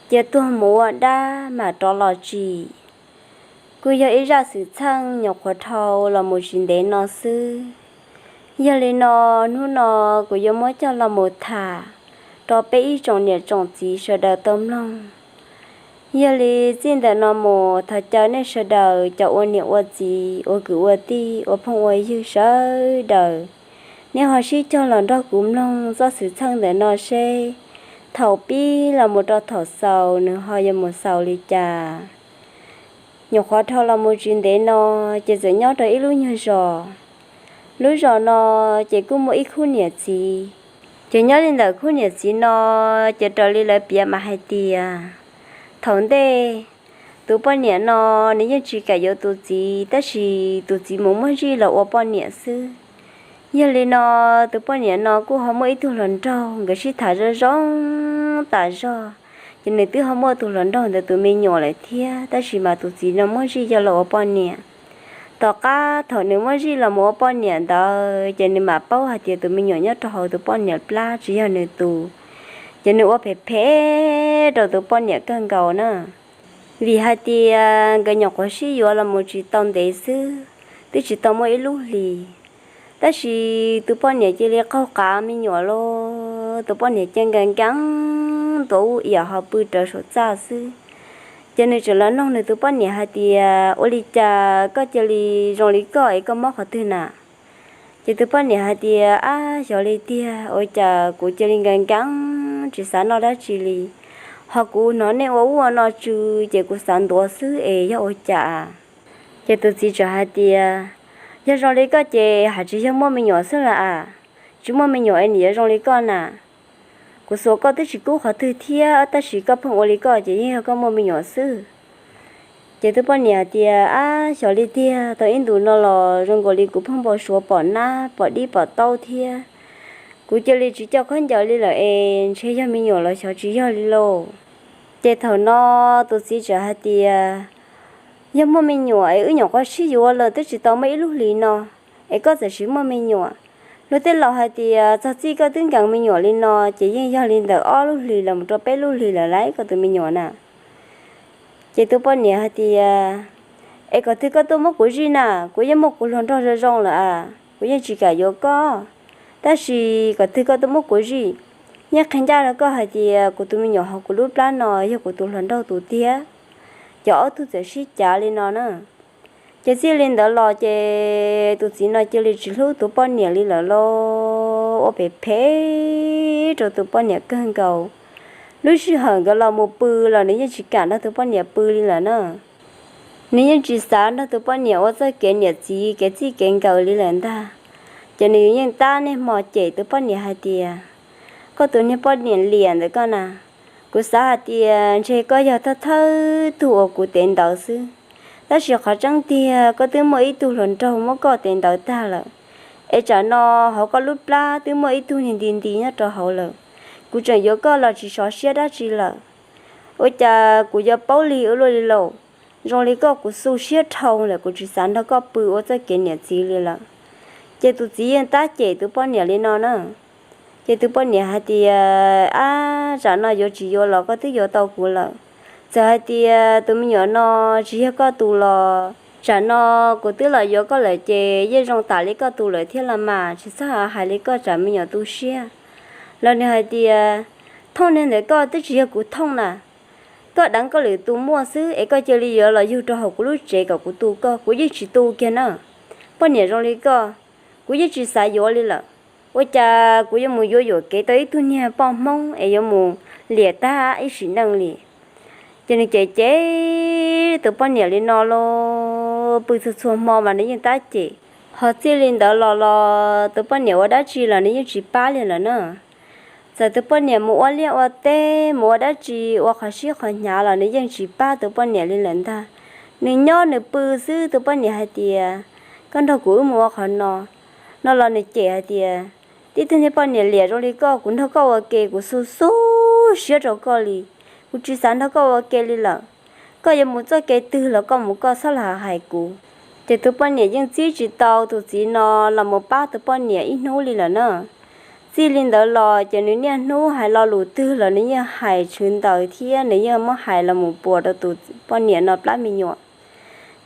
cia tuag mus ua dab mam rov los tsim. Kuj yog ib zaj xwm txheej nyuam qhuav dhau los mus tsis ntev no xwb. Yog li no, hnub no kuv yuav muab coj los mus tham rau peb ib tsoom niam tsoom txiv sawv daws tau mloog. Yog li txij ntawm no mus thov caw nej sawv daws cov ua niam ua txiv, ua kwv ua tij, ua phooj ua ywg sawv daws, nej ho sib cog los nrog kuv mloog txoj xwm txheej ntawm no seb thaum pib los mus rau thaum xaus nws ho yuav mus xaus li cas. Nyuam qhuav dhau los mus tsis ntev no, ces txawm nyob rau ib lub nyuag zos. Lub zos no ces kuj muaj ib khub niam txiv. Ces nyob li ntawm khub niam txiv no, ces raws li lawv piav mas hais tias thaum ntej tus poj niam no nws yeej tsis kam yuav tus txiv, tab sis tus txiv mus muaj zij los ua poj niam xwb. Yog li no, tus poj niam no kuj ho muaj ib tug hluas nraug, nkawd sib tham zoo zoo tas zog, ces nws twb ho muaj tus hluas nraug ntawd tus me nyuam lawm thiab, tab sis mas tus txiv no muaj zij yog los ua poj niam. Tom qab thaum nws muaj zij los mus ua poj niam ntawd, ces nws mam paub hais tias tus me nyuam nyob rau hauv tus poj niam plab tsis yog nws tus, ces nws ua phem phem rau tus poj niam kawg nkaus na. Vim hais tias nkawd nyuam qhuav sib yuav los mus tsis tau ntev xwb, twb tsis tau muaj ib lub hlis, tab sis tus poj niam cia li qaug qav me nyuam los, tus poj niam cia li nkees nkees ntua ub iam ho pw rawv saum txaj xwb. Ces nws txawm los nug nws tus poj niam hais tias, ua li cas koj cia li zoo li koj es koj mob qhov twg na? Ces tus poj niam hais tias, ab, xyov li tiag, ua cas kuv cia li nkees nkees tsis xav noj dab tsi li, ho kuv hnov nej ua ub ua no tsw, ces kuv xav ntuav xwb es yog ua cas? Ces tus txiv txawm hais tias, yog zoo li koj ces hais tsis yog muaj me nyuam xwb las as, tsis muaj me nyuam es nws yuav zoo li koj na. Kuv xuas koj twb tsis kub qhov twg thiab, tab sis koj pheej ua li koj ces yeej yog koj muaj me nyuam xwb. Ces tus poj niam hais tias, ab, xyov li tiag, tau ib ntus no los zoo nkaus li kuv pheej npau suav pom nab pom dib pom taub thiab, kuv cia li tsis coj khaub ncaws li lawm es ntshe yog me nyuam los xyov tsis yog li lauj. Ces thaum no tus txiv txawm hais tias, yog muaj me nyuam es wb nyuam qhuav sib yuav los twb tsis tau muaj ib lub hlis no, es koj txawm sis muaj me nyuam. Luag tej laus hais tias txog txij koj twb nkees me nyuam li no, ces yeej yog li ntawm ob lub hlis los mus rau peb lub hlis lawm lauj koj tus me nyuam na. Ces tus poj niam hais tias, es qhov twg koj tuaj muab kuv zij na? Kuv yeej muaj kuv hluas nraug zoo zoo lawm as, kuv yeej tsis kam yuav koj. Tab sis qhov twg koj tuaj muab kuv zij? Yeej qhia ncaj rau koj hais tias kuv tus me nyuam hauv kuv lub plab no yog kuv tus hluas nraug tus tiag. Ces ob tug txawm sib cav li no na. Ces txij li ntawd los ces tus txiv no cia li tsis hlub tus poj niam li lawm lauj, ua phem phem rau tus poj niam kawg nkaus. Lub sij hawm nkawd los mus pw los nws yeej tsis kam nrog tus poj niam pw li lawm na. Nws yeej tsis xav nrog tus poj niam ua txoj kev niam txiv kev txij kev nkawm li lawm ntag. Ces nws yeej tab niaj hmo cem tus poj niam hais tias, koj tus niag poj niam liam ntawm koj na, kuv xav hais tias ntshe koj yog thawj thawj tug uas kuv tev ntawd xwb, tab sis qhov tseeb tiag koj twb muaj ib tug hluas nraug muab koj tev ntawd tag lawm, es tsam no hauv koj lub plab twb muaj ib tug niag nti nti nyob rau hauv lawm. Kuv tseem yuav koj los tsis sov siab dab tsi lawm. Ua cas kuv yuav paub lig ua luaj li lauj? Zoo li koj kuv xu siab dhau lawm, kuv tsis xav nrog koj pw ua txoj kev niam txiv li lawm. Ces tus txiv yeej tab cem tus poj niam li no na. Ces tus poj niam hais tias, ab, tsam no yuav tsis yuav los koj twb yuav tau kuv lawm. Txawm hais tias tus me nyuam no tsis yog koj tus los tsam no kuv twb los yuav koj lawm ces yeej zoo tas li koj tus lawm thiab los mas, tsis txhob hais li koj tsam me nyuam tu siab. Los nws hais tias, thooj niag ntawm koj twb tsis yog kuv thooj na, koj deev koj lwm tus muaj xwb es koj cia li yuav los yug rau hauv kuv lub tsev kom kuv tu koj, kuv yeej tsis tu kiag na. Poj niam zoo li koj, kuv yeej tsis xav yuav li lawm. Ua cas kuv yuav mus yuav yuam kev tau ib tug niag poj Hmoob es yuav mus liam tag ib sim neej li. Ces nws cem cem tus poj niam li no los pw txhua txhua hmo mas nws yeej tab cem. Ho txij li ntawd los los tus poj niam ua dab tsi los nws yeej tsis pab li lawm na. Txawm tus poj niam mus ua liaj ua teb, mus ua dab tsi, ua qhov sib qhov hnyav los nws yeej tsis pab tus poj niam li lawm ntag. Nws nyob nws pw xwb, tus poj niam hais tias, koj nrog kuv wb mus ua qhov no. No los nws cem hais tias, tib tug niag poj niam liam zoo li koj, kuv nrog koj ua ke kuv xu xu siab rau koj li, kuv tsis xav nrog koj ua ke li lawm. Koj yuav mus txoj kev twg los koj mus koj, txhob los hais kuv. Ces tus poj niam yeej txib tsis tau tus txiv no los mus pab tus poj niam ib hnub li lawm na. Txij li ntawd los ces nws niaj hnub hais lo lus twg los nws yeej hais tshwv ntawd thiab nws yeej muab hais los mus puas rau tus poj niam no plab me nyuam.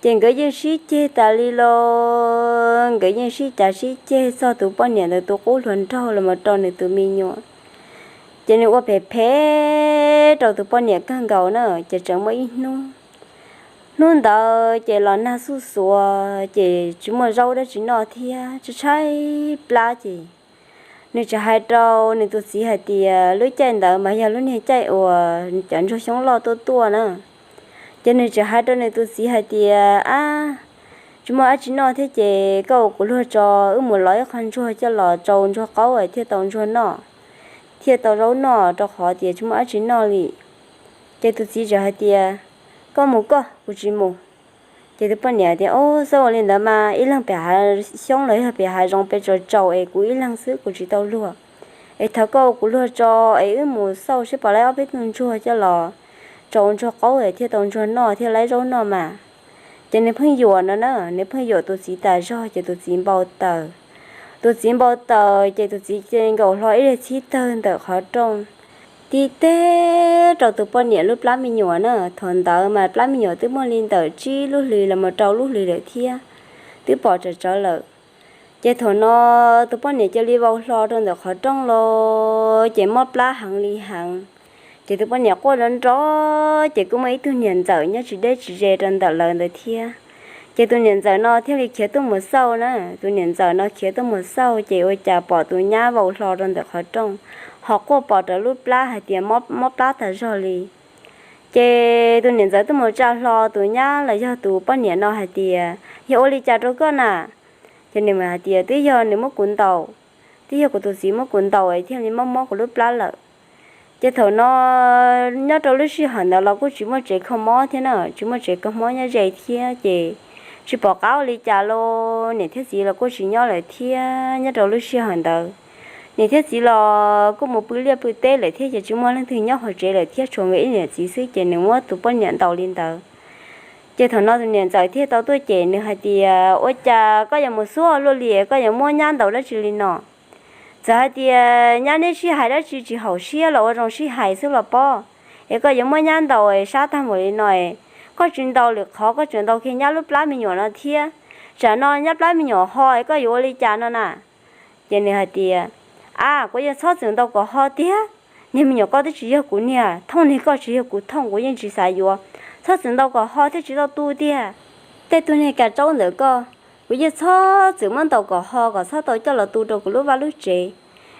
Ces nkawd yeej sib ceg tas li los, nkawd yeej sib cav sib ceg txog tus poj niam ntawd tus qub hluas nraug los mus rau nws tus me nyuam. Ces nws ua phem phem rau tus poj niam kawg nkaus na. Ces tseem muaj ib hnub, hnub ntawd ces los nag xuj xuav ces tsis muaj zaub dab tsi noj thiab tshaib tshaib plab ces nws txawm hais rau nws tus txiv hais tias, lub caij ntawd mas yog lub niag caij uas cov ntsuag xyoob loj tuaj tuaj na. Ces nws txawm hais rau nws tus txiv hais tias, ab, tsis muaj dab tsi noj thiab ces koj ua kuv luag tso, wb mus lov ib qho ntsuag coj los tsau ntsuag qaub thiaj tau ntsuag noj, thiaj tau zaub noj rau qhov tias tsis muaj dab tsi noj li. Ces tus txiv txawm hais tias, koj mus koj, kuv tsis mus. Ces tus poj niam tias, o, xav ua li ntawd mas ib leeg pem hav xyoob los yog pem hav zoov pem tsaus tsaus es kuv ib leeg xwb kuv tsis tau luag. Es thov koj ua kuv luag tso es wb mus xauj seb puas laib ob peb tug ntsuag coj los tsau ntsuag qaub thiaj tau ntsuag noj thiaj laib zaub noj mas. Ces nws pheej yuam no na, nws pheej yuam tus txiv tas zog ces tus txiv npau taws. Tus txiv npau taws ces tus txiv cia li nkaus hlo ib daig txhib tawg ntawm qhov rooj tib teg rau tus poj niam lub plab me nyuam na. Thaum ntawd mas plab me nyuam twb muaj li ntawm tsib lub hlis los mus rau lub hlis lawm thiab, twb pom tsawv tsawv lawm. Ces thaum no tus poj niam cia li vau hlo rau ntawm qhov rooj los ces mob plab heev li heev. Ces tus poj niam quaj nrov nrov ces kuj muaj ib tug niam ntxawm nyob tsis deb tsis ze rau ntawm lawv ntawd thiab. Ces tus niam ntxawm no thiaj li khiav tuaj mus xauj na. Tus niam ntxawm no khiav tuaj mus xauj ces ua cas pom tus nyab vau hlo rau ntawm qhov rooj, ho quaj pom rawv lub plab hais tias mob plab tas zog li. Ces tus niam ntxawm tuaj mus tsa hlo tus nyab los yog tus poj niam no hais tias, yog ua li cas rau koj na? Ces nws hais tias twb yog nws muab kuv ntaus, twb yog kuv tus txiv muab kuv ntaus thiaj li mob mob kuv lub plab lawm. Ces thaum no nyob rau lub sij hawm ntawd los kuj tsis muaj tsev kho mob thiab na, tsis muaj tsev kho mob nyob ze thiab ces tsis pom qab ua li cas los niam thiab txiv los kuj tsis nyob lawm thiab. Nyob rau lub sij hawm ntawd niam thiab txiv los kuj mus pw liaj pw teb lawm thiab ces tsis muaj leej twg nyob hauv tsev lawm thiab tshuav nkawd ib niam txiv xwb ces nws muab tus poj niam ntaus li ntawd. Ces thaum no tus niam ntxawm thiaj tau tuaj cem nws hais tias, ua cas koj yuav mus xuab luaj li, koj yuav muab nyab ntaus dab tsi li no? Txawm hais tias nyab neb sib hais dab tsi tsis haum siab los ua zoo sib hais xwb los pob, es koj yuav muab nyab ntaus sab tag npaum li no. Koj tsis ntaus lwm qhov, koj tseem ntaus kiag nyab lub plab me nyuam no thiab. Tsam no nyab plab me nyuam ho es koj yuav ua li cas no na? Ces nws hais tias, a, kuv yeej txhob txwm ntaus kom ho tiag. Niag me nyuam koj twb tsis yog kuv niag, thooj niag koj tsis yog kuv thooj, kuv yeej tsis xav yuav. Txhob txwm ntaus kom ho thiaj tsis tau tu tiag. Tej tug niag kas tsaub ntawm koj, kuv yeej txhob txwm muab ntaus kom ho kom txhob tau coj los tu rau kuv lub vaj lub tsev,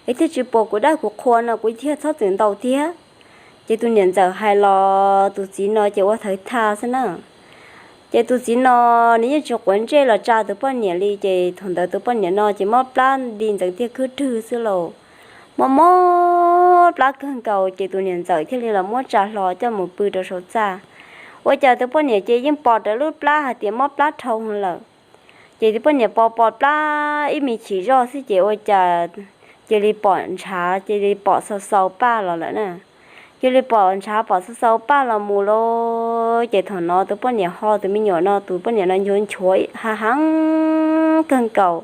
es thiaj tsis puas kuv dab kuv qhua no kuv thiaj txhob txwm ntaus tiag. Ces tus niam ntxawm hais los tus txiv no ces ua thawv tha xwb na. Ces tus txiv no nws yeej tsis quav ntsej los tsa tus poj niam li, ces thaum ntawd tus poj niam no ces mob plab li ntxeev tiaj khwb rwg xwb lauj. Mob mob plab kawg nkaus ces tus niam ntxawm thiaj li los muab tsa hlo coj mus pw rau saum txaj. Ua cas tus poj niam ces yeej pom rawv lub plab hais tias mob plab dhau lawm. Ces tus poj niam pos pos plab ib me chim zoj xwb ces ua cas cia li pom ntshav, cia li pom xau xau paj los lawm na. Cia li pom ntshav pom xau xau paj los mus lauj. Ces thaum no tus poj niam ho tus me nyuam no, tus poj niam no nchuav nchuav hav heev kawg nkaus.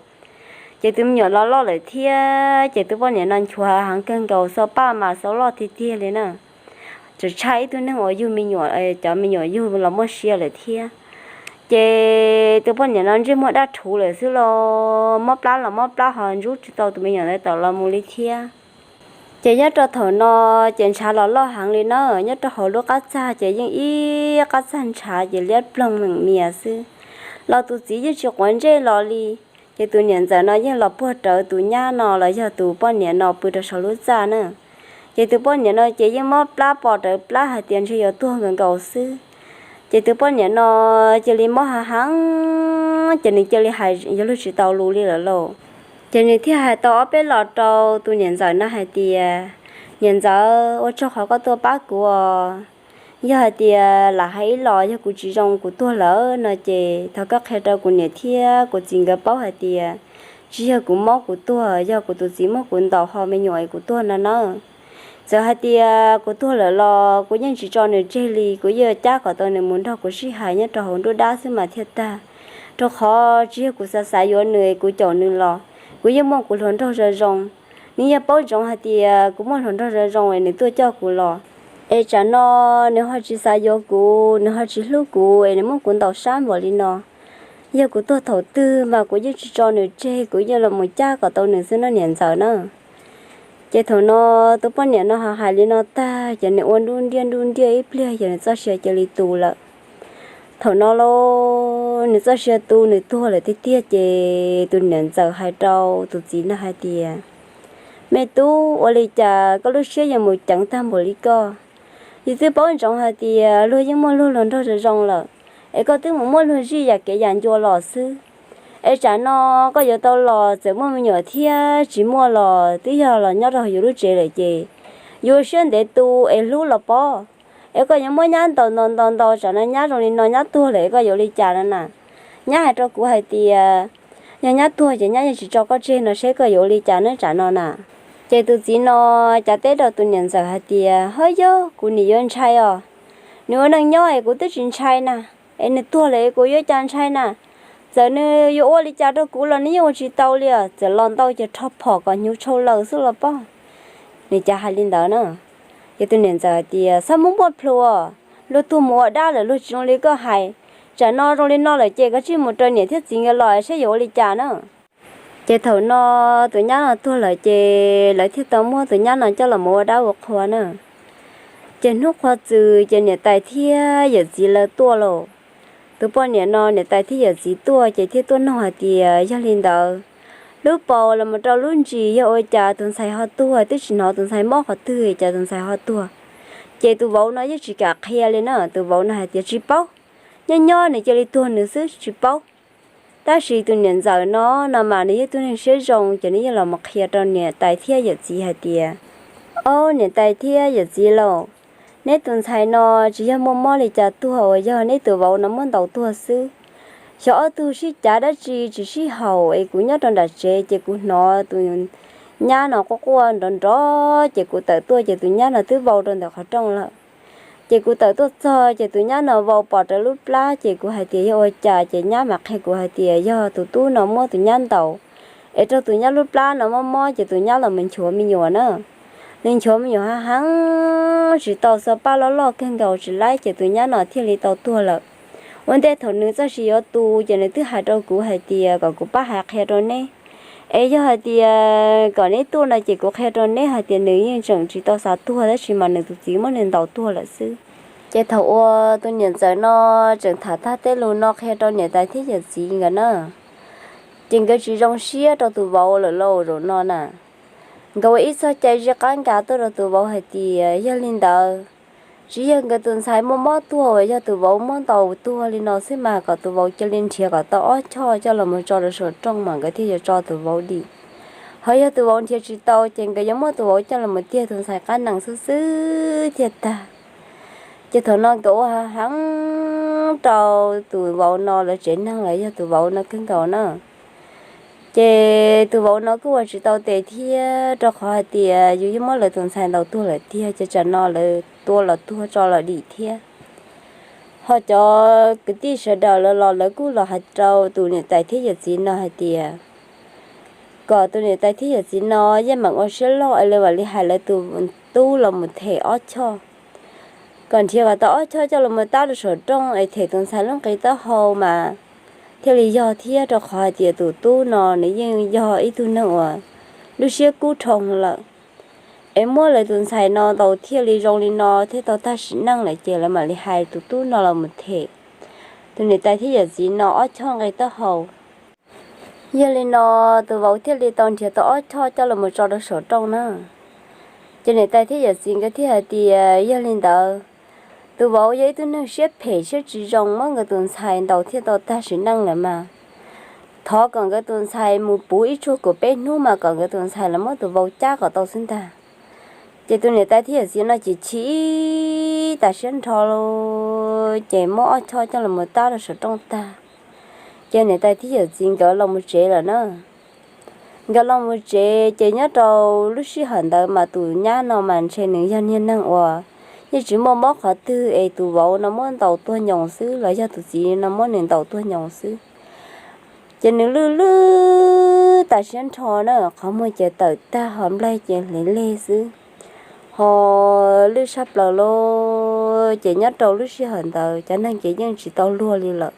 Ces tus me nyuam los loj lawm thiab ces tus poj niam no nchuav hav heev kawg nkaus, xau paj mas xau loj tiag tiag li na. Tseem tshaj ib tug neeg uas yug me nyuam, cov me nyuam yug los muaj sia lawm thiab. Ces tus poj niam no ntsej muag daj rhuv lawm xwb los mob plab los mob plab ho ntsub tsis tau tus me nyuam ntawd tawm los mus li thiab. Ces nyob rau thaum no ces ntshav los loj heev li na, nyob rau hauv lub qab txag ces yeej ib qab txag ntshav ces liab ploog meem mias xwb. Los tus txiv yeej tsis quav ntsej los li. Ces tus niam ntxawm no yeej los puag rawv tus nyab no los yog tus poj niam no pw rau saum lub txaj na. Ces tus poj niam no ces yeej mob plab pos rawv plab hais tias ntshe yuav tuag nkaus nkaus xwb. Ces tus poj niam no cia li mob hav heev, ces nws cia li hais yuav luag tsis tau lus li lawm lauj. Ces nws thiaj hais tau ob peb los rau tus niam ntxawm no hais tias, niam ntxawm, ua tsaug qhov koj tuaj pab kuv os. Yog hais tias lam hais ib los yog kuv tsis zoo kuv tuag lawm no ces thov koj qhia rau kuv niam thiab kuv txiv nkawd paub hais tias tsis yog kuv mob kuv tuag, yog kuv tus txiv muab kuv ntaus ho me nyuam es kuv tuag no na. Txawm hais tias kuv tuag lawm los kuv yeej tsis tso nws tseg li, kuv yeej cab kom tau nws mus nrog kuv sib hais nyob rau hauv nruab dab xwb mas thiaj tag. Rau qhov tsis yog kuv xav xav yuav nws es kuv caum nws los, kuv yeej muaj kuv hluas nraug zoo zoo. Nws yeej paub ntsoov hais tias kuv muaj hluas nraug zoo zoo es nws tuaj coj kuv los, es tsam no nws ho tsis xav yuav kuv, nws ho tsis hlub kuv es nws muab kuv ntaus sab npaum li no. Yog kuv tuag thaum twg mas kuv yeej tsis tso nws tseg, kuv yeej los mus cab kom tau nws xwb no niam ntxawm na. Ces thaum no tus poj niam no ho hais li no tag ces nws ua nruj nriaj nruj nriaj ib pliag ces nws txoj sia cia li tu lawm. Thaum no los nws txoj sia tu, nws tuag lawm tiag tiag ces tus niam ntxawm hais rau tus txiv no hais tias, me tub, ua li cas koj lub siab yuav mus ceev tag npaum li koj? Yus twb paub ntsoov hais tias luag yeej muaj luag hluas nraug zoo zoo lawm, es koj twb mus muaj luag zij yam kev yam ncua los xwb. Es tsam no koj yuav tau los txawm muaj me nyuam thiab tsis muaj los twb yog los nyob rau yus lub tsev lawm ces yuav siab ntev tu es hlub los pob. Es koj yuav muab nyab ntaus ntaus ntaus ntaus tsam no nyab zoo li no nyab tuag lawm es koj yuav ua li cas no na? Nyab hais rau kuv hais tias yog nyab tuag ces nyab yeej tsis tso koj tseg no seb koj yuav ua li cas neb tsam no na. Ces tus txiv no cav teb rau tus niam ntxawm hais tias, ho yog kuv nim yuav ntshai os, nws ua neej nyob es kuv twb tsis ntshai na, es nws tuag lawm es kuv yuav cas ntshai na. Txawm nws yuav ua li cas rau kuv los nws yeej ua tsis tau li os, txawm los ntau ces rho phom kom hnyuv tshau laws xwb los pob. Nws cav hais li ntawd na. Ces tus niam ntxawm hais tias, txhob muab npuaj plhuav, luag tuag mus ua dab lawm luag tsis zoo li koj hais. Tsam no zoo li no lawm ces koj tsij mus raws niam thiab txiv nkawd los saib yuav ua li cas na. Ces thaum no tus nyab no tuag lawm ces lawv thiaj tau muab tus nyab no coj los mus ua dab ua qhua na. Ces hnub qhua txws ces niam tais thiab yawm txiv lawv tuaj lauj. Tus poj niam no niam tais thiab yawm txiv tuaj ces thiaj tuaj nug hais tias yog li ntawd, lub paus los mus rau lub ntsis yog ua cas tus ntxhais ho tuag, twb tsis hnov tus ntxhais mob qhov twg cas tus ntxhais ho tuag. Ces tus vauv no yeej tsis kam qhia li na, tus vauv no hais tias tsis paub, nyob nyob nws cia li tuag nws xwb tsis paub. Tab sis tus niam ntxawm no, no mas nws yog tug neeg siab zoo ces nws yeej los mus qhia rau niam tais thiab yawm txiv hais tias, ob niam tais thiab yawm txiv lauj, neb tus ntxhais no tsis yog muaj mob li cas tuag uas yog neb tus vauv no muab ntaus tuag xwb. Xyov ob tug sib cav dab tsi tsis sib haum es kuv nyob rau nram tsev ces kuv hnov tus nyab no quaj quaj nrov nrov ces kuv tawm tuaj ces tus nyab no twb vau rau ntawm qhov rooj lawm. Ces kuv tawm tuaj txog ces tus nyab no vau pom raws lub plab ces kuv hais tias yog ua cas ces nyab mam qhia kuv hais tias yog tus tub no muab tus nyab ntaus es raug tus nyab lub plab no mob mob ces tus nyab los mus nchuav me nyuam na. Nws nchuav me nyuam heev heev tsis tau, xo paj loj loj kawg nkaus tsis laib ces tus nyab no thiaj li tau tuag lawm. Ua ntej thaum nws txoj sia yuav tu ces nws twb hais rau kuv hais tias kom kuv pab hais qhia rau neb, es yog hais tias kom neb tuaj no ces kuv qhia rau neb hais tias nws yeej tseem tsis tau xav tuag tab sis mas nws tus txiv muab nws ntaus tuag lawm xwb. Ces thaum uas tus niam ntxawm no tseem tham tag tej lus no qhia rau niam tais thiab yawm txiv nkawd na, ces nkawd tsis zoo siab rau tus vauv lawm lauj zaum no na. Nkawd ua ib txoj cai zij qab nkag tuaj rau tus vauv hais tias yog li ntawd, tsis yog nkawd tus ntxhais muaj mob tuag uas yog tus vauv muab ntaus tuag li no xwb mas kom tus vauv cia li nrhiav kom tau ob choj coj los mus tso rau saum rooj mas nkawd thiaj yuav tso tus vauv dim. Ho yog tus vauv nrhiav tsis tau ces nkawd yuav muab tus vauv coj los mus tiag tus ntxhais qab nees xwb xwb thiaj tag. Ces thaum no nkawd ua heev rau tus vauv no lawv tsev neeg los yog tus vauv no kawg nkaus na. Ces tus vauv no kuj ua tsis tau tes thiab rau qhov hais tias yus yeej muab lawv tus ntxhais ntaus tuag lawm tiag ces tsam no lawv tua los tuag tso los dim thiab. Ho cov kwv tij sawv daws lawv los lawv kuj los hais rau tus niam tais thiab yawm txiv no hais tias kom tus niam tais thiab yawm txiv no yeej meem ua siab loj es lawv mam li hais lawv tus tub los mus them ob choj, kom nrhiav kom tau ob choj coj los mus tab rau saum rooj es them tus ntxhais lub nqi taub hau mas thiaj li yog thiab rau qhov hais tias tus tub no nws yeej yog ib tug neeg uas lub siab kub dhau lawm. Es muab lawv tus ntxhais no ntaus thiaj li zoo li no thiaj tau tag sim neej lawm ces lawv mam li hais tus tub no los mus them tus niam tais thiab yawm txiv no ob choj nqi taub hau. Yog li no tus vauv thiaj li tau nrhiav tau ob choj coj los mus tso rau saum rooj na. Ces niam tais thiab yawm txiv nkawd thiaj hais tias yog li ntawd, tus vauv yog ib tug neeg siab phem siab tsis zoo muab nkawd tus ntxhais ntaus thiaj tau tag sim neej lawm mas thov kom nkawd tus ntxhais mus puv ib tsug kaum peb hnub mas kom nkawd tus ntxhais los muab tus vauv cab kom tau xwb ntag. Ces tus niam tais thiab yawm txiv no ces chim tas siab nrho lawm ces muab ob choj coj los mus tab rau saum rooj tag. Ces niam tais thiab yawm txiv nkawd los mus tsev lawm na. Nkawd los mus tsev ces nyob rau lub sij hawm ntawd mas tus nyab no mas ntshe nws yog niag neeg uas yeej tsis muaj mob qhov twg es tus vauv no muab ntaus tuag nyoos xwb los yog tus txiv no muab nws ntaus tuag nyoos xwb. Ces nws lwj lwj tas siab nrho na, qhov muag ces tawm tag ho nplaig ces hliv leg xwb, ho lwj sab plaws lawm. Ces nyob rau lub sij hawm ntawd cov neeg ces yeej tsis tau luag li lawm.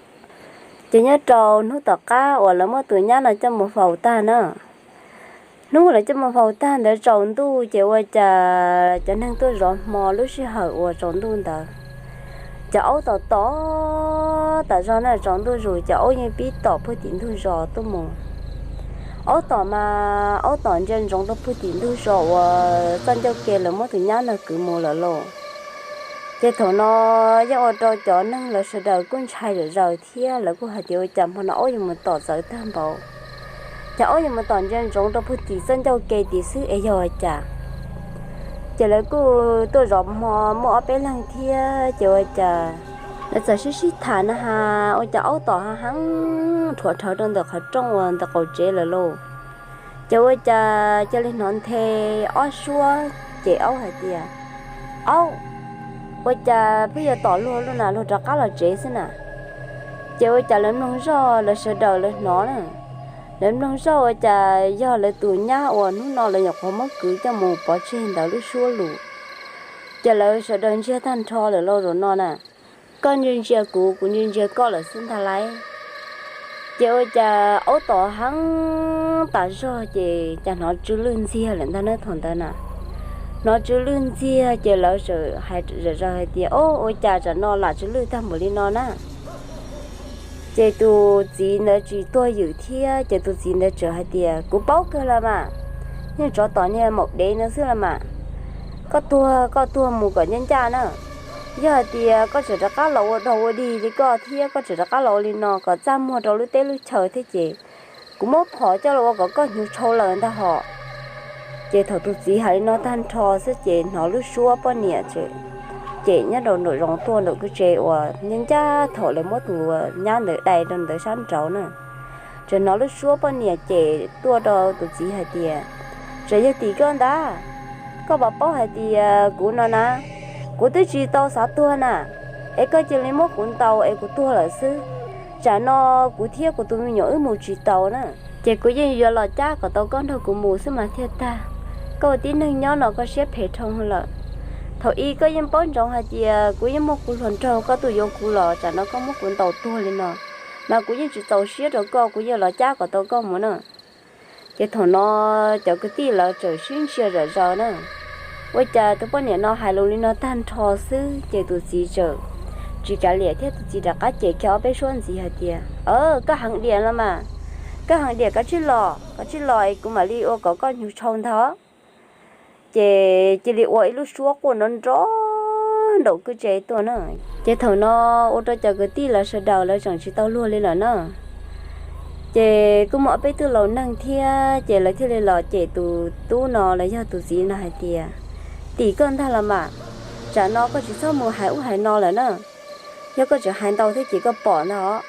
Ces nyob rau hnub tom qab uas lawv muab tus nyab no coj mus faus tag na, hnub lawv coj mus faus tag ntawd tsaus ntuj ces ua cas cov neeg tuaj zov hmo lub sij hawm uas tsaus ntuj ntawd, cov aub tom tom tas zog na, tsaus ntuj zus cov aub yeej pib tom puag tim ntug zos tuaj mus. Aub tom mas aub tom ntsia ntsoov rau puag tim ntug zos uas txoj ncauj ke lawv muab tus nyab no kwv mus lawm lauj. Ces thaum no yeej ua rau cov neeg lawv sawv daws kuj ntshai zom zaws thiab lawv kuj hais tias ua cas hmo no aub yuav mus tom txawv tag npaum, ces aub yuav mus tom ntsia ntsoov rau puag tim txoj ncauj ke tim xwb es yog ua cas. Ces lawv kuj tuaj zov hmo muaj ob peb leeg thiab ces ua cas lawv txawm sib sib tham na has ua cas aub tom ha heev rhuav rhawv rau ntawm qhov rooj uas ntawm qaum tsev lawm lauj. Ces ua cas cia li hnov nthe ob suab ces aub hais tias, Aub, ua cas pheej yuav tom luag lub na, luag rov qab los tsev xwb na. Ces ua cas lawv mloog zoj lawv sawv daws lawv hnov na, lawv mloog zoj ua cas yog lawv tus nyab uas hnub no lawv nyuam qhuav muab kwv coj mus pov tseg ntawd lub suab lus. Ces lawv sawv daws ntsiag tag nrho lawm lauj zaum no na. Koj ntsia ntsia kuv, kuv ntsia ntsia koj lawm xwb ntag lauj. Ces ua cas aub tom heev tas zog ces cas hnov tsw lwj ntxiag lawm ntag na thaum ntawd na. Hnov tsw lwj ntxiag ces lawv txawm hais zom zaws hais tias, Ob, ua cas tsam no lam tsw lwj tag npaum li no na? Ces tus txiv ntawd tsis tuag ywm thiab ces tus txiv ntawd txawm hais tias, Kuv paub kawg los mas, yeej tsov tom niag maum dev no xwb los mas. Koj tuag koj tuag mus kom ncaj ncaj na. Yog hais tias koj tseem rov qab los ua dog ua dig li koj thiab koj tseem rov qab los ua li no kom txaj muag rau lub teb lub chaw thiab ces kuv muab phom coj los ua kom koj hnyuv tshau lawm ntag hos. Ces thaum tus txiv hais li no tag nrho xwb ces hnov lub suab poj niam txawm cem nyob rau nraum zoov tuaj nraum kwj tse uas ncaj ncaj thaum lawv muab tus nyab ntawd dai rau ntawd sab nraud na. Txawm hnov lub suab poj niam cem tuaj rau tus txiv hais tias, Tseem yog tim koj ntag, koj puas paub hais tias kuv no na, kuv twb tsis tau xav tuag na, es koj cia li muab kuv ntaus es kuv tuag lawm xwb. Tsam no kuv thiab kuv tus me nyuam wb mus tsis tau na, ces kuv yeej yuav los cab kom tau koj nrog kuv mus xwb mas thiaj tag. Koj ua tib neeg nyob no koj siab phem dhau lawm. Thaum ub koj yeej paub ntsoov hais tias kuv yeej muaj kuv hluas nraug, koj tuaj yuav kuv los tsam no koj muab kuv ntaus tuag li no, mas kuv yeej tsis txaus siab rau koj, kuv yeej los cab kom tau koj mus na. Ces thaum no cov kwv tij lawv txawm sib ntsia zom zaws na. Ua cas tus poj niam no hais lus li no tag nrho xwb ces tus txiv txawm tsis kav liam thiab tus txiv rov qab cem kiag ob peb suab ntxiv hais tias, Koj heev diam los mas, koj heev diam, koj tsij los, koj tsij los es kuv mam li ua kom koj hnyuv tshau ntag. Ces cia li ua ib lub suab quaj nrov nrov nraum kwj tse tuaj na. Ces thaum no ua rau cov kwv tij lawv sawv daws lawv tseem tsis tau luag li lawm na. Ces kuj muaj ob peb tug laus neeg thiab ces lawv thiaj li los cem tus tub no los yog tus txiv no hais tias, Tim koj ntag los mas, tsam no koj tsis txhob mus hais ub hais no lawm na. Yog koj tseem hais ntau thiab ces koj pom ntag os.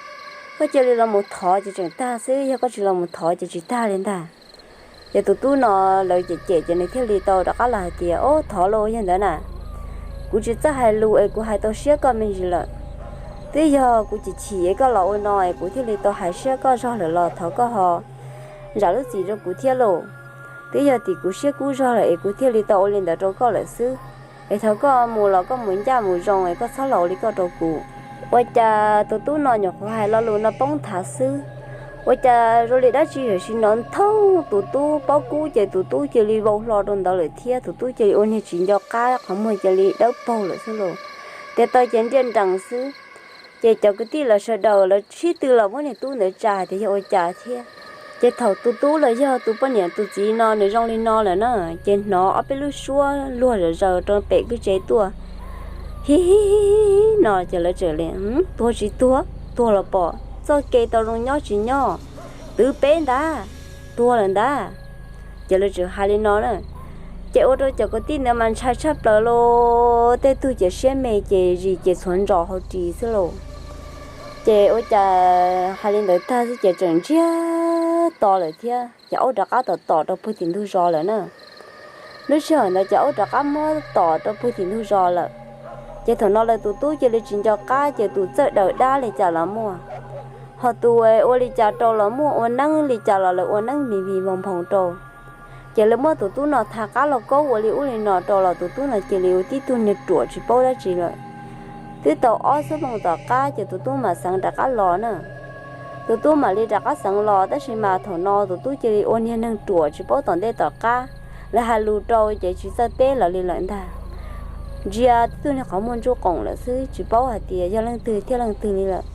Koj cia li los mus thov ces tseem tag xwb, yog koj tsis los mus thov ces tsis tag li ntag. Ces tus tub no lawv cem cem ces nws thiaj li tau rov qab los hais tias, Ob, thov los yog ntawd na, kuv tsis txawj hais lus es kuv hais tau siab koj me ntsis lawm. Twb yog kuv chim chim es koj los ua no es kuv thiaj li tau hais siab koj zog lawm los thov koj ho zam lub txim rau kuv thiab lauj. Twb yog tim kuv siab kub zog lawm es kuv thiaj li tau ua li ntawd rau koj lawm xwb. Es thov koj mus los koj mus ncaj mus zoo es koj txhob los ua li koj rau kuv. Ua cas tus tub no nyuam qhuav hais lo lus no poob nthav xwb, ua cas zoo li dab tsi tam sim no nthoob tus tub pob kub ces tus tub cia li vau hlo rau ntawd lawm thiab tus tub cia li ua niag tsis nco qab qhov muag cia li dawb paug lawm xwb lauj. Tes taw ces nriaj nrees xwb. Ces cov kwv tij lawv sawv daws lawv sib tw los muab niag tub ntawd tsa hais tias yog ua cas thiab. Ces thaum tus tub los yog tus poj niam tus txiv no nws zoo li no lawm na, ces hnov ob peb lub suab luag zom zaws rau pem kwj tse tuaj, hi hi hi hi no ces lawv txawm li, Tuag tsis tuag, tuag los pom, txoj kev tau zoo nyob tsis nyob, twv peb ntag, tuag lawm ntag. Ces lawv txawm hais li no na. Ces ua rau cov kwv tij ntawd mas ntshai tshaj plaws lauj, tej tug ces siab me ces zis ces txhuav ntsos hauv ris xwb lauj. Ces ua cas hais li ntawd tag xwb ces tseem ntsiag to lawm thiab ces aub rov qab tom tom rau puag tim ntug zos lawm na. Lub sij hawm ntawd ces aub rov qab muab tom rau puag tim ntug zos lawm. Ces thaum no lawv tus tub cia li tsis nco qab ces tus txawj daws dab li cas los muaj. Ho tus ua li cas rau los muaj ua neeb li cas los lawv ua neeb mis mis nphoos nphoos rau. Ces lawv muab tus tub no tha qab lauj kaub ua li ub li no rau los tus tub no cia li ua tib tug niag ruam tsis paub dab tsi lawm. Twb tau ob xuab moos tom qab ces tus tub mam xeev rov qab los na. Tus tub mam li rov qab xeev los tab sis mas thaum no tus tub cia li ua niag neeg ruam tsis paub tom ntej tom qab. Lawv hais lus rau ces tsis txawj teb lawv li lawm ntag. Ntsia tib tug niag qhov muag ntsuj qoom lawm xwb tsis paub hais tias yog leej twg thiab leej twg li lawm.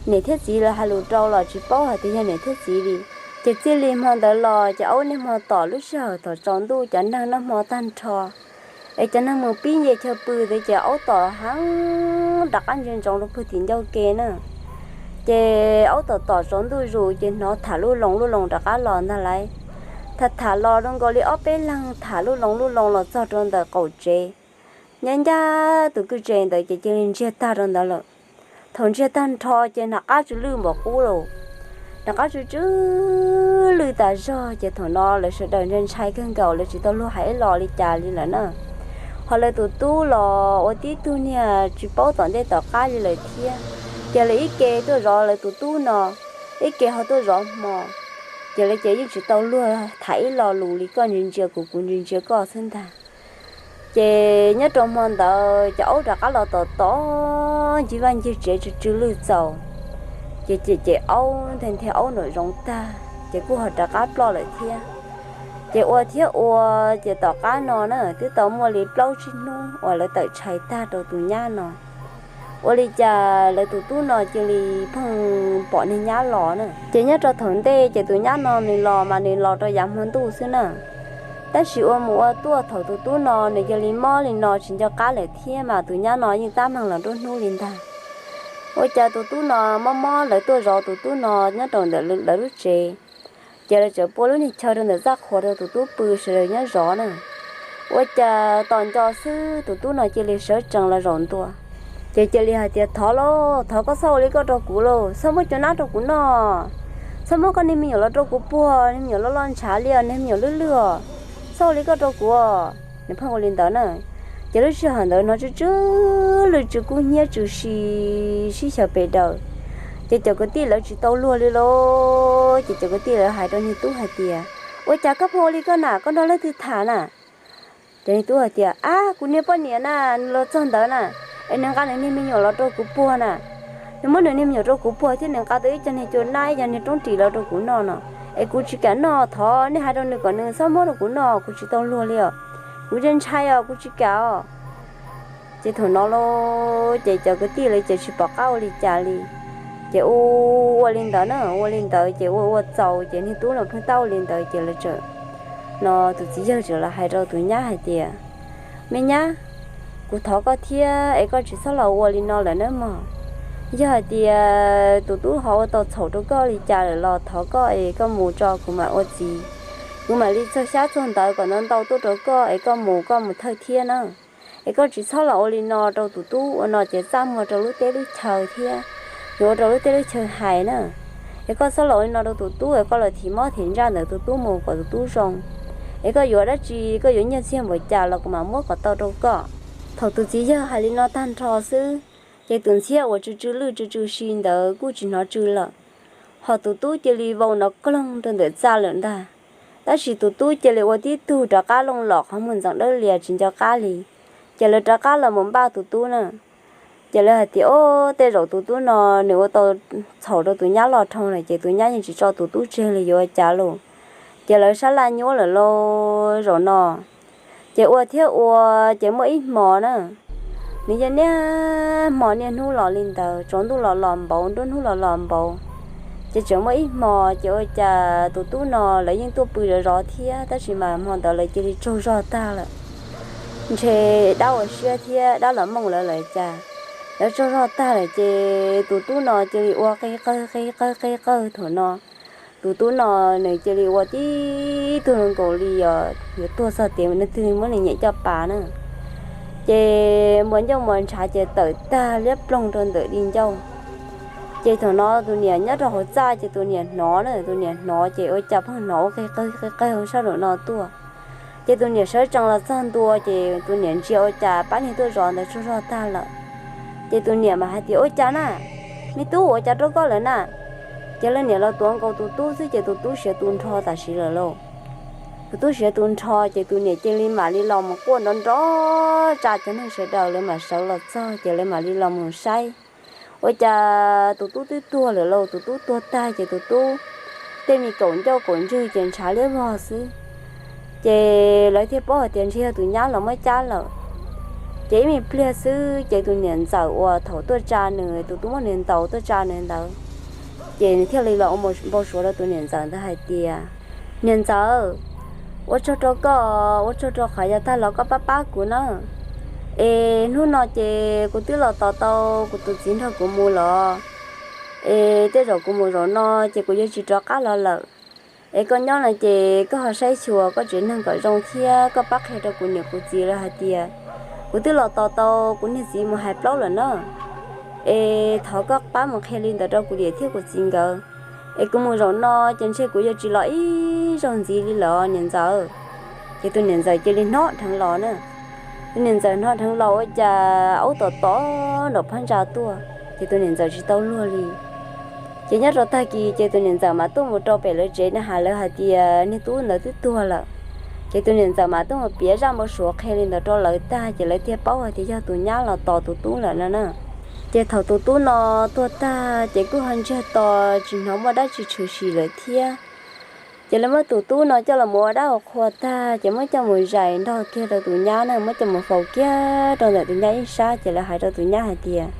Niam thiab txiv lawv hais lus rau los tsis paub hais tias yog niam thiab txiv li. Ces txij li hmo ntawd los ces aub niaj hmo tom lub sij hawm thaum tsaus ntuj cov neeg noj hmo tag nrho es cov neeg mus pib nce chaw pw ntawd ces aub tom heev rov qab ntsia ntsoov rau puag tim ncauj ke na. Ces aub tom tom tsaus ntuj zus ces hnov tham lub loo lub loo rov qab los ntag lauj. Tham tham los rau nkaus li ob peb leeg tham lub loo lub loo los txog rau ntawm qaum tsev. Nyob ncaj tus kwj tsev ntawd ces cia li ntsiag tag rau ntawd lawm. Thaum ntsiag tag nrho ces nram qab tsw lwj npaum qub lawm. Nram qab tsw tsw lwj tas zog ces thaum no lawv sawv daws ntshai ntshai kawg nkaus lawv tsis tau luag hais ib los li cas li lawm na. Ho lawv tus tub los ua tib tug niag tsis paub tom ntej tom qab li lawm thiab. Ces lawv ib ke tuaj zov lawv tus tub no, ib ke ho tuaj zov hmo. Ces lawv ces yeej tsis tau luag tham ib lo lus li, koj ntsia ntsia kuv kuv ntsia ntsia koj xwb ntag. Ces nyob rau hmo ntawd ces aub rov qab los tom tom ncig vaj ncig tsev tsw tsw lwj txaus. Ces ces ces aub nthe nthe aub nraum zoov tag ces kuj ho rov qab ploj lawm thiab. Ces ua thiab ua, ces tom qab no na twb tau muaj li plaub tsib hnub uas lawv tawm tshais tag rau tus nyab no. Ua li cas lawv tus tub no cia li pheej pom niag nyab los na. Ces nyob rau thaum ntej ces tus nyab no nws los mas nws los rau yav hmo ntuj xwb na. Tab sis ua mus ua tuaj thaum tus tub no nws cia li mob li no tsis nco qab lawm thiab mas tus nyab no yeej tab meeg los nruab hnub li ntag. Ua cas tus tub no mob mob lawv tuaj zov tus tub no nyob rau ntawm lawv lub tsev. Ces lawv txawm pua lub niag chaw rau ntawm txaj qhua rau tus tub pw sawv daws nyob zov na. Ua cas tos nco xwb tus tub no cia li sawv tsees los zaum ntua. Ces cia li hais tias, thov lauj, thov koj txhob ua li koj rau kuv lauj, txhob muab cua nab rau kuv noj, txhob muab koj niag me nyuam los rau kuv puag, niag me nyuam loj loj ntshav li os, niag me nyuam lwj lwj os, txhob ua li koj rau kuv. Nws pheej ua li ntawd na. Ces lub sij hawm ntawd hnov tsw tsw lwj tsw kub hnyiab tsw si sib xyaw pes daws. Ces cov kwv tij lawv tsis tau luag li lauj. Ces cov kwv tij lawv hais rau niag tub hais tias, ua cas koj pheej ua li koj na, koj nrog leej twg tham na? Ces niag tub hais tias, ab, kuv niag poj niam na, nws los txog ntawd na, es nws nqa nws niag me nyuam los rau kuv puag na. Nws muab nws niag me nyuam rau kuv puag thiab nws nqa tau ib co niag cua nab ib co niag roob ris los rau kuv noj no, es kuv tsis kam noj. Thov nej hais rau nws kom nws txhob muab rau kuv noj, kuv tsis tau luag li os. Kuv ntshai ntshai os, kuv tsis kam os. Ces thaum no lauj, ces cov kwv tij lawv ces tsis pom qab ua li cas li. Ces ua li ntawd na, ua li ntawd ces ua ua txaus ces niag tub no pheej tau ua li ntawd ces lawv txawm, no tus txiv yawg txawm los hais rau tus nyab hais tias, me nyab, kuv thov koj thiab es koj tsis txhob los ua li no lawm nawb mog. Yog hais tias tus tub ho ua tau txhaum rau koj li cas lawm los thov koj es koj mus tso kuv mam ua txiv. Kuv mam li txog xyab txog ntawv kom ntau ntau tuaj rau koj es koj mus koj mus thawj thiab na. Es koj tsis txhob los ua li no rau tus tub, ua no ces txaj muag rau lub teb lub chaw thiab yuav ua rau lub teb lub chaw hais na. Es koj txhob los ua li no rau tus tub, es koj los thim mob thim ntsaj ntawm tus tub mus kom tus tub zoo. Es koj yuav dab tsi, koj yuav nyiaj txiag npaum cas los kuv mam muab kom tau rau koj. Thaum tus txiv yawg hais li no tag nrho xwb, ces tus ntxhiab uas tsw tsw lwj tsw tsw si ntawd kuj tsis hnov tsw lawm. Ho tus tub cia li vau nrov kloog rau ntawm txaj lawm ntag. Tab sis tus tub cia li ua tib tug rov qab looj los qhov muag ntxeev dawb lias tsis nco qab li. Ces lawv rov qab los mus npaj tus tub na. Ces lawv hais tias, o, tej zaum tus tub no nws ua tau txhaum rau tus nyab loj dhau lawm ces tus nyab yeej tsis tso tus tub tseg li yuav ua cas lauj. Ces lawv sab laj nyuab lawm lauj zaum no. Ces ua thiab ua, ces muaj ib hmo na, nws yog niaj hmo niaj hnub los li ntawd, tsaus ntuj los los npaum, nruab hnub los los npaum. Ces tseem muaj ib hmo ces ua cas tus tub no lawv yeej tuaj pw zov zov thiab tab sis mas hmo ntawd lawv cia li tsaug zog tag lawm. Ntshe dab ua siab thiab dab los mooj lawv lawm cas, lawv tsaug zog tag lawm ces tus tub no cia li ua qi qawg qi qawg qi qawg thaum no. Tus tub no nws cia li ua tib tug zoo nkaus li os yuav tuag txog tias nws twg muab nws nyem coj pas na. Ces npuas ncauj npuas ntshav ces tawm tag liab ploog rau ntawm di ncauj. Ces thaum no tus niam nyob rau hauv txaj ces tus niam hnov na, tus niam hnov ces ua cas pheej hnov ua qi qawg qi qawg sab nraum no tuaj. Ces tus niam sawv tsees los txog ntua ces tus niam ntsia ua cas pab niag tuaj zov ntawd tsaug zog tag lawm. Ces tus niam mas hais tias, ua cas na, me tub, ua cas rau koj lawm na? Ces leej niam los tuav nkaus tus tub xwb ces tus tub siav tu nrho tam sim lawm lauj. Tus tub siav tu nrho ces tus niam cia li mam li los mus quaj nrov nrov tsa cov neeg sawv daws lawv mam sawv los txog ces lawv mam li los mus saib. Ua cas tus tub twb tuag lawm lauj, tus tub tuag tag ces tus tub tej me kaum ncauj kaum ntswg ces ntshav liab vog xwb. Ces lawv thiaj paub hais tias ntshe yog tus nyab los muab cab lawm. Ces ib me pliag xwb ces tus niam ntxawm uas thaum tuaj tsa nws, tus tub muab nws ntaus tuaj tsa nws ntawd, ces nws thiaj li los ua npau suav rau tus niam ntxawm ntawd hais tias, Niam ntxawm, ua tsaug rau koj, ua tsaug rau qhov yav tag los koj pab pab kuv na. Es hnub no ces kuv twb los tos tau kuv tus txiv nrog kuv mus los, es tej zaum kuv mus zaum no ces kuv yuav tsis rov qab los lawm. Es koj nyob no ces koj ho saib xyuas koj tsev neeg kom zoo thiab koj pab qhia rau kuv niam kuv txiv lawv hais tias kuv twb los tos tau kuv niag txiv mus hais plaub lawm na. Es thov koj pab mus qhia li ntawd rau kuv niam thiab kuv txiv nkawd, es kuv mus zaum no ces ntshe kuv yuav tsis los ib zaug ntxiv li lawm niam ntxawm. Ces tus niam ntxawm cia li hnov dheev los na. Tus niam ntxawm hnov dheev los ua cas aub tom tom nraum phab ntsa tuaj, ces tus niam ntxawm tsis tau luag li. Ces nyob rau tag kis ces tus niam ntxawm mas tuaj mus rau pem lawv tsev na has lawv hais tias niag tub ntawd twb tuag lawm. Ces tus niam ntxawm mas tuaj mus piav zaj npau suav qhia li ntawd rau lawv tag ces lawv thiaj paub hais tias yog tus nyab los tos tus tub lawm no na. Ces thaum tus tub no tuag tag ces kuj ho ntsiag to, tsis hnov muaj dab tsi tshwm sim lawm thiab. Ces lawv muab tus tub no coj los ua dab ua qhua tag ces muab coj mus zais nrog kiag rau tus nyab na, muab coj mus faus kiag rau ntawm tus nyab ib sab ces lawv hais rau tus nyab hais tias,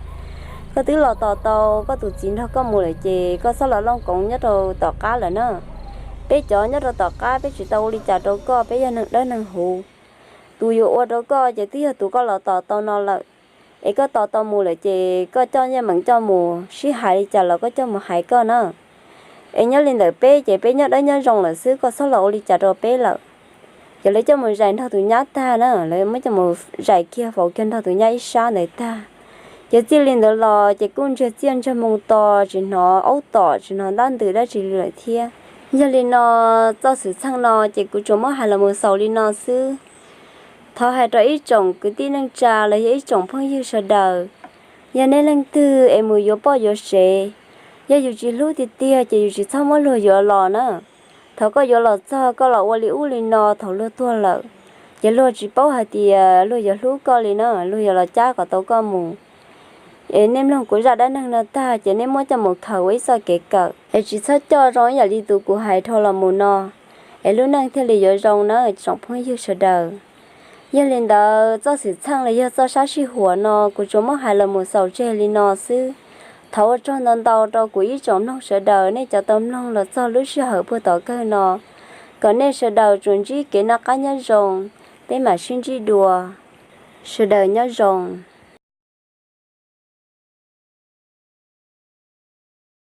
Koj twb los tos tau koj tus txiv nrog koj mus lawm ces koj txhob los looj koov nyob rau tom qab lawm na. Peb cov nyob rau tom qab peb tsis tau ua li cas rau koj, peb yog neeg dawb neeg huv. Tus yuav ua rau koj ces twb yog tus koj los tos tau no lawm. Es koj tos tau mus lawm ces koj coj yeej meem coj mus, sib hais li cas los koj coj mus hais koj na. Es nyob li ntawm peb ces peb nyob dawb nyob zoo lawm xwb, koj txhob los ua li cas rau peb lawm. Ces lawv coj mus zais nrog tus nyab tag na, lawv muab coj mus zais kiag faus kiag nrog tus nyab ib sab ntawd tag. Ces txij li ntawd los ces kuj ntsiag txiaj ntsiag moo to, tsis hnov aub tom tsis hnov ntab ntws dab tsi li lawm thiab. Yog li no, txoj xwm txheej no ces kuv tsuas muab hais los mus xaus li no xwb. Thov hais rau ib tsoom kwv tij neej tsa los yog ib tsoom phooj ywg sawv daws, yog nej leej twg es mus yuav poj yuav sev, yog yus tsis hlub tiag tiag ces yus tsis txhob muab luag yuav los na. Thaum koj yuav los txog koj los ua li ub li no thaum luag tuag lawm, ces luag tsis paub hais tias luag yuav hlub koj li na, luag yuav los cab kom tau koj mus. Es nej mloog kuv zaj dab neeg no tag ces nej muab coj mus khaws ua ib txoj kev kawm es tsis txhob coj zoo ib yam li tus kuv hais dhau los mus no, es lub neej thiaj li yuav zoo na tsoom phooj ywg sawv daws. Yog li ntawd txoj xwm txheej los yog txoj sab sij huam no kuv tsuas muab hais los mus xaus tseg li no xwb. Thov ua tsaug ntau ntau rau kuv ib tsoom mloog sawv daws nej cov tau mloog los txog lub sij hawm puag tom kawg no. Kom nej sawv daws tsuas ntsib kev noj qab nyob zoo, peb mam sib ntsib dua. Sawv daws nyob zoo.